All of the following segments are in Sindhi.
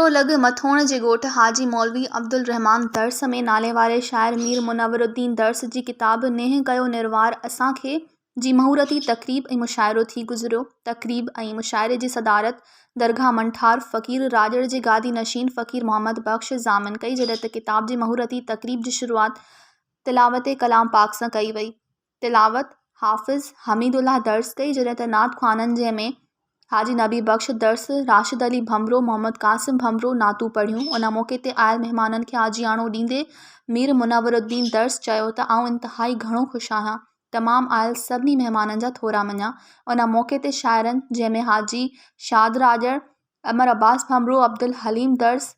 کپرو لڳ مٿوڻ جي ڳوٺ حاجي مولوي عبدالرحمان درس ۾ ناليواري شاعر مير منورالدين درس جي ڪتاب نينهن ڪيو نروار اسان کي جي مهورتي تقريب ۽ مشاعرو ٿي گذريو. تقريب ۽ مشاعري جي صدارت درگاهه منٺار فقير راڄڙ جي گادي نشين فقير محمد بخش ضامن ڪئي جڏهن ته ڪتاب جي مهورتي تقريب جي شروعات تلاوت ڪلام پاڪ سان ڪئي وئي. تلاوت حافظ حميد الله درس ڪئي جڏهن ته نعت خوانن جنهن ۾ حاجي نبي بخش درس، راشد علي ڀنڀرو، محمد قاسم ڀنڀرو نعتون پڙهيون. ان موقعي تي آيل مهمانن کي آجياڻو ڏيندي مير منور الدين درس چيو ته آئون انتهائي گهڻو خوش آهيان تمام آيل سڀني مهمانن جا ٿورا مڃيا. ان موقعي تي شاعرن جنهن ۾ حاجي شاد راڄڙ، امر عباس ڀنڀرو، عبدالحليم درس،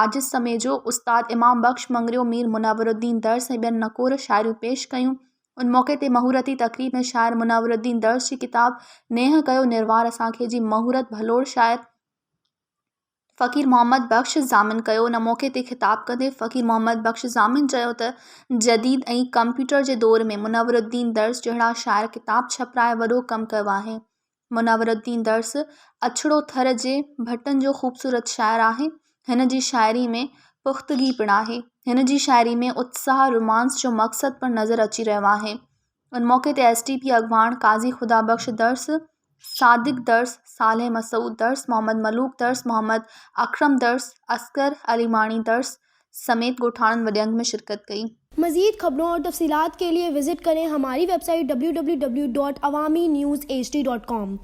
عاجز سميجو، استاد امام بخش مڱريو، مير منورالدين درس ۽ ٻين نڪور شاعريون پيش ڪيون. ان موقعي تي مهورتي تقريب ۾ شاعر منورالدين درس جي ڪتاب نينهن ڪيو نروار اسان کي جي مهورت ڀلوڙ شاعر فقير محمد بخش ضامن ڪيو. ان موقعي تي خطاب ڪندي فقير محمد بخش ضامن چيو ته جديد ۽ ڪمپيوٽر جي دور ۾ منورالدين درس جهڙا شاعر ڪتاب ڇپرائي وڏو ڪم ڪيو آهي. منورالدين درس اڇڙو ٿر جي ڀٽن جو خوبصورت شاعر آهي. هن جي شاعري ۾ پختگي پڻ آهي. هن جي شاعري ۾ اتساهه، رومانس جو مقصد پڻ نظر اچي رهيو آهي. ان موقعي تي ايس ٽي پي اڳواڻ قاضي خدا بخش درس، صادق درس، صالح مسعود درس، محمد ملوڪ درس، محمد اڪرم درس، اصغر عليماڻي درس سميت ڳوٺاڻن وڏي انگ ۾ شرڪت ڪئي. مزيد خبرون اور تفصيلات کے لئے وزٽ ڪرين ھماري web site W W W dot Awami news H D dot com.